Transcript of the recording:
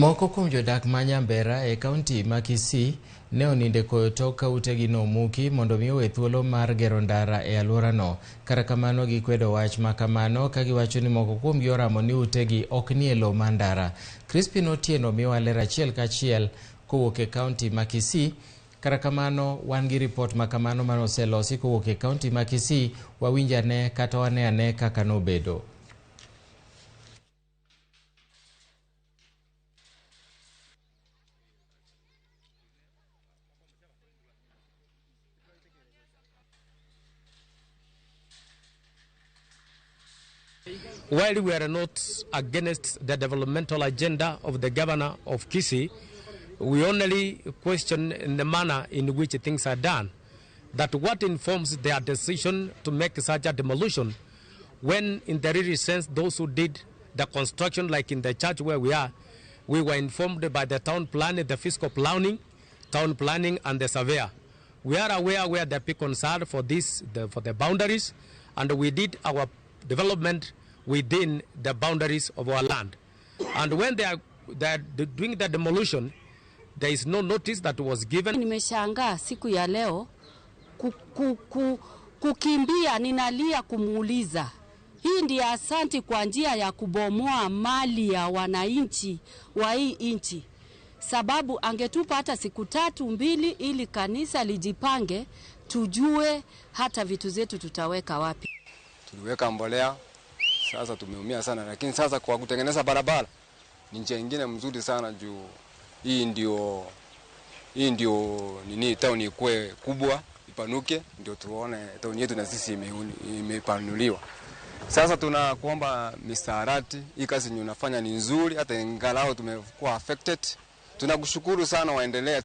Moko kuom jodak ma Nyambera e kaunti ma Kisii ne onindo e koyo tok ka utegi nomuki mondo mi owe thuolo mar gero ndara e alworano. Kata kamano gikwedo wach ma kamano ka giwacho ni moko kuomgi oramo ni utegi ok nie lowo mar ndara. Crispin Otieno miyowa ler achiel kachiel kowuok e kaunti ma Kisii. Kata kamano wan gi ripot ma kamano mane oselosi kowuok e kaunti ma Kisii, wawinj ane kata wane ane kaka nobedo. While we are not against the developmental agenda of the governor of Kisii, we only question in the manner in which things are done, that what informs their decision to make such a demolition, when in the real sense those who did the construction, like in the church where we are, we were informed by the town planning, the fiscal planning, town planning and the surveyor. We are aware where the beacons are for this, for the boundaries, and we did our development within the boundaries of our land. And when they are doing the demolition, there is no notice that was given. Nimeshangaa siku ya leo kukimbia, ninalia kumuuliza. Hii ndiyo asanti kwa njia ya kubomoa mali ya wananchi wa hii nchi. Sababu angetupa hata siku 3-2 ili kanisa lijipange, tujue hata vitu zetu tutaweka wapi. Tuliweka mbolea, sasa tumeumia sana, lakini sasa kwa kutengeneza barabara ni njia nyingine mzuri sana juu hii ndio nini town ikue kubwa, ipanuke, ndio tuone town yetu na sisi imepanuliwa. Sasa tunakuomba Mr. Arati, hii kazi yenye unafanya ni nzuri, hata ingalau tumekuwa affected. Tunakushukuru sana, waendelee.